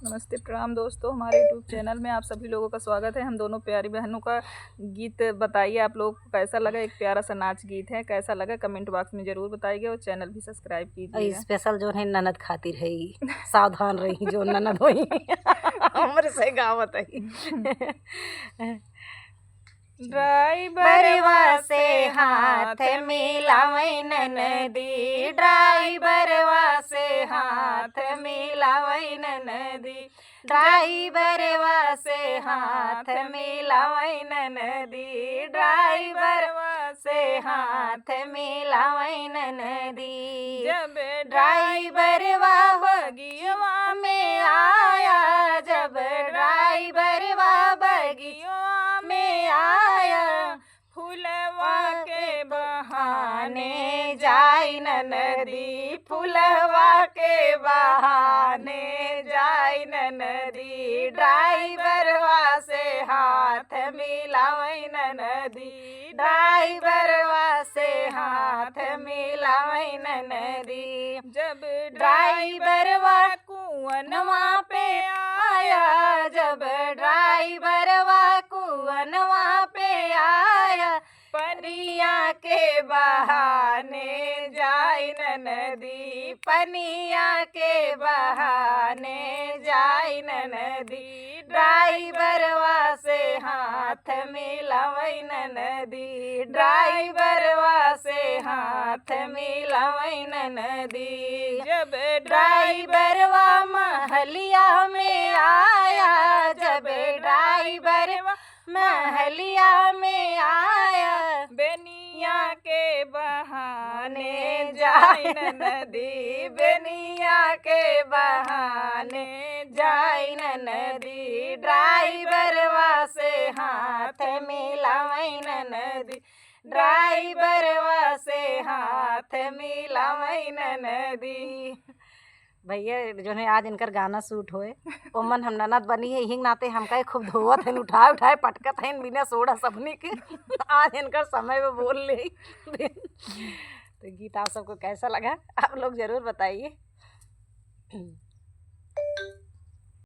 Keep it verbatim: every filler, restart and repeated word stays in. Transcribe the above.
नमस्ते, प्रणाम दोस्तों, हमारे YouTube चैनल में आप सभी लोगों का स्वागत है। हम दोनों प्यारी बहनों का गीत बताइए, आप लोगों को कैसा लगा? एक प्यारा सा नाच गीत है, कैसा लगा कमेंट बॉक्स में जरूर बताइए और चैनल भी सब्सक्राइब कीजिएगा। स्पेशल जो है ननद खातिर है ई, सावधान रही जो ननद होई हमरे से गावत है। ड्राइवरवा से हाथ मिलावै ननदी, ड्राइवरवा से हाथ मिलावै ननदी, ड्राइवरवा से हाथ मिलावै ननदी, ड्राइवरवा से हाथ मिलावै ननदी। जब ड्राइवरवा बगियवा में आया, जब ड्राइवरवा बगियवा में आया, फुलवा के बहाने जाई ननदी, फुलवा के बहाने जाई ननदी, ड्राइवरवा से हाथ मिलावै ननदी, ड्राइवरवा से हाथ मिलावै ननदी। जब ड्राइवरवा कुअनवा पे आया, जब ड्राइवरवा कुअनवा पे आया, पनिया के बहाने जाई ननदी, पनिया के बहाने जाई ननदी, ड्राइवरवा से हाथ मिलावै ननदी, ड्राइवरवा से हाथ मिलावै ननदी। जब ड्राइवरवा महलिया में आया, जब ड्राइवरवा महलिया में आया, बेनिया के बहाने जाई ननदी, बेनिया के बहाने जाई ननदी, ड्राइवरवा से हाथ मिलावै ननदी, ड्राइवरवा से हाथ मिलावै ननदी। भैया, जो है आज इनकर गाना शूट होए, ओमन हम ननद बनी है, यही नाते हमका खूब धोवत हैं, उठाए उठाए पटकत हैं बिना सोड़ा सबनी के। आज इनकर समय में बोल ले। तो गीत आप सबको कैसा लगा, आप लोग जरूर बताइए।